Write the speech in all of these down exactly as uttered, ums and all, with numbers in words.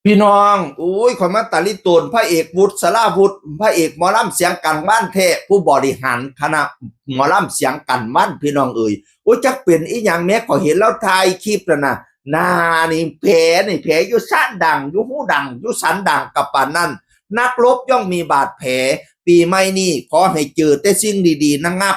พี่น้อง อุ้ย ข่อยมาตะลิโตน พระเอกวุฒิ สราวุธ พระเอกหมอลำเสียงกลางวานแท้ ผู้บริหารคณะหมอลำเสียงกลางวาน พี่น้องเอ๋ย โอ้ย จักเป็นอีหยังแหม ข่อยเห็นลาวถ่ายคลิปนั่นน่ะ หน้านี่แผลนี่แผลอยู่ซานดั้ง อยู่หูดั้ง อยู่สันดั้ง กะปานนั้น นักรบย่อมมีบาดแผล ปีใหม่นี้ขอให้เจอแต่สิ่งดีๆ นะงับ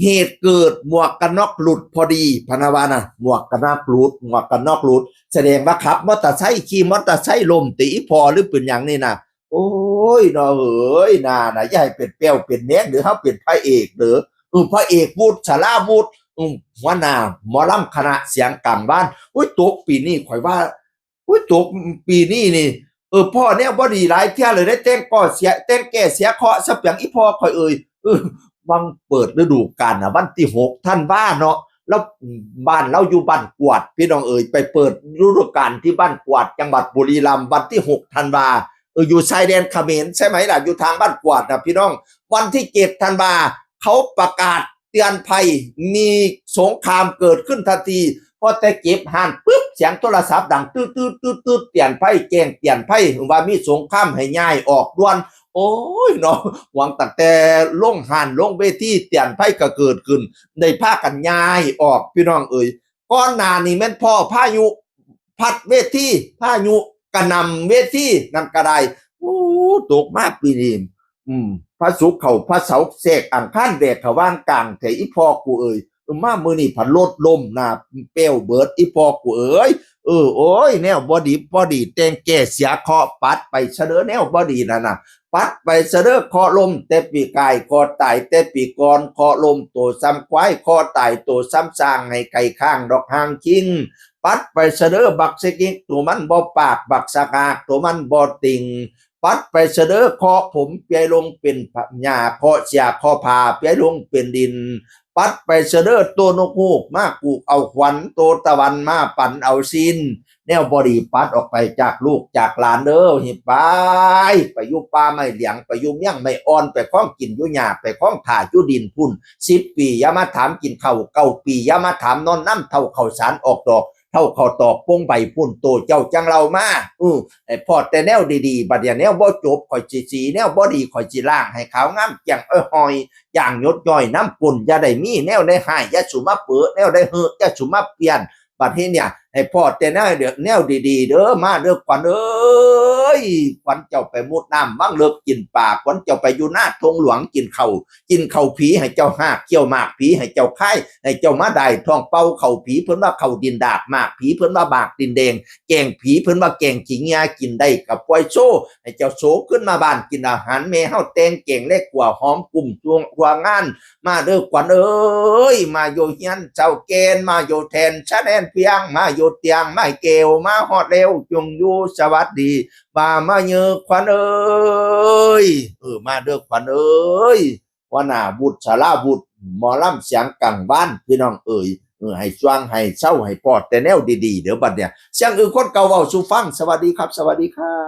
เหตุเกิดหมวกกันน็อกหลุดพอดี พะนะว่านะ หมวกกันน็อกหลุด หมวกกันน็อกหลุด แสดงว่าขับมอเตอร์ไซค์ ขี่มอเตอร์ไซค์ล้มติอีพ่อ หรือเป็นหยังนี่นะ โอ้ยเนาะเอ้ย น่านะ อย่าให้เป็นแป้วเป็นแมง หรือเฮาเป็นพระเอกเด้อ เออ พระเอกวุฒิ สราวุธ อืม หัวหน้าหมอลำคณะเสียงกลางวาน อุ้ย ตกปีนี้ข่อยว่า อุ้ย ตกปีนี้นี่ เออ พ้อแนวบ่ดีหลายเทื่อเลย ได้แต่งก่อเสีย แต่งแก้เสียเคราะห์ ซะเปียงอีพ่อข่อยเอ่ย เออ วังเปิดฤดูกาลน่ะ วันที่หกธันวาเนาะ แล้วบ้านเราอยู่บ้านกวาด พี่น้องเอ่ย ไปเปิดฤดูกาลที่บ้านกวาด จังหวัดบุรีรัมย์ วันที่หกธันวา เออ อยู่ชายแดนเขมรใช่ไหมล่ะ อยู่ทางบ้านกวาดนะพี่น้อง วันที่เจ็ดธันวา เขาประกาศเตือนภัย มีสงครามเกิดขึ้นทันที พอแต่เก็บฮ้านปุ๊บ เสียงโทรศัพท์ดัง ตึ๊ดตึ๊ดตึ๊ดตึ๊ด เตือนภัย แจ้งเตือนภัย ว่ามีสงคราม ให้ย้ายออกด่วน โอ้ยเนาะ หวังตั้งแต่ลงฮ้านลงเวที เตือนภัยก็เกิดขึ้น ได้พากันย้ายออก พี่น้องเอ่ย ก่อนหน้านี้แม่นพ้อพายุพัดเวที พายุกระหน่ำเวทีนั่นก็ได้ โอ้ ตกมาปีนี้ อืม พระศุกร์เข้าพระเสาร์แทรกอังคารแบกเขาวางกลางแท้อีพ่อกูเอ่ย เออ มามื้อนี้ผัดรถล้มหน้าแป้วเบิดอีพ่อกูเอ่ย เออ โอ้ย แนวบ่ดีบ่ดี แต่งแก้เสียเคราะห์ ปัดไปซะเด้อ แนวบ่ดีนั่นน่ะ ปัดไปซะเด้อ เคราะห์ล้มแต่ปีกาย เคราะห์ตายแต่ปีก่อน เคราะห์ล้มโตซ้ำควาย เคราะห์ตายโตซ้ำช้าง ให้ไก่ข้างดอกหางคิง ปัดไปซะเด้อ บักสะกิกตัวมันบ่ปาก บักสะกากตัวมันบ่ติ่ง ปัดไปซะเด้อ เคราะห์ผมเปียลงเป็นหญ้า เคราะห์เสียเคราะห์ผ้าเปียลงเป็นดิน ปัดไปซะเด้อ ตัวนกฮูกมากูกเอาขวัญ ตัวตะวันมาปั่นเอาซีน แนวบ่ดีปัดออกไปจากลูกจากหลานเด้อ หิบไป ไปอยู่ป่าไม้เหลียง ไปอยู่เมียงไม้อ่อน ไปคล้องกินอยู่หญ้า ไปคล้องถ่าอยู่ดินพุ้น สิบปีอย่ามาถามกินข้าว เก้าปีอย่ามาถามนอนนำ เฒ่าข้าวสารออกดอก เฒ่าข้าวตอกปงใบพุ้น โตเจ้าจั่งเล่ามา อือ ให้พ้อแต่แนวดีๆ บัดเนี่ยแนวบ่จบ ข่อยสิสี แนวบ่ดี ข่อยสิล้างให้ขาวงามแจ่ง เอ้ย หอย อย่างหยดย้อยน้ำก้น อย่าได้มีแนวได้ฮ้าย อย่าสุมาเปิด แนวได้เฮอะ อย่าสุมาเปลี่ยน บัดนี้เนี่ย ให้พ้อแต่แนวเดียว แนวดีๆ เด้อ มาเด้อขวัญเอ้ย ขวัญเจ้าไปมุดน้ำวังเลิกกินปลา ขวัญเจ้าไปอยู่หน้าทงหลวงกินข้าว กินข้าวผีให้เจ้าหาก เคี้ยวหมากผีให้เจ้าคาย ให้เจ้ามาได้ท้องเป่าข้าวผี เพิ่นว่าข้าวดินดาก หมากผี เพิ่นว่าหมากดินแดง แกงผี เพิ่นว่าแกงขี้เหี่ย กินได้ก็ปล่อยโซ ให้เจ้าโสขึ้นมาบ้านกินอาหารแม่เฮาแต่งแกงและขั่วหอมกุ้มจวงครัวงาน มาเด้อขวัญเอ้ย มาอยู่เฮียนเจ้าแกน มาอยู่แทนชะแนนเพียง มาอยู่เตียงไม้แก้ว มาฮอดแล้วจงอยู่สวัสดี ว่ามาเยอะขวัญเอ้ย เออ มาเด้อขวัญเอ้ย หัวหน้าวุฒิ สราวุธ หมอลำเสียงกลางวาน พี่น้องเอ๋ย เออ ให้สว่างให้เศร้าให้พ้อแต่แนวดีๆ เด้อบัดเนี่ย เสียงอื่นคนเก่าเว้าสู่ฟัง สวัสดีครับ สวัสดีครับ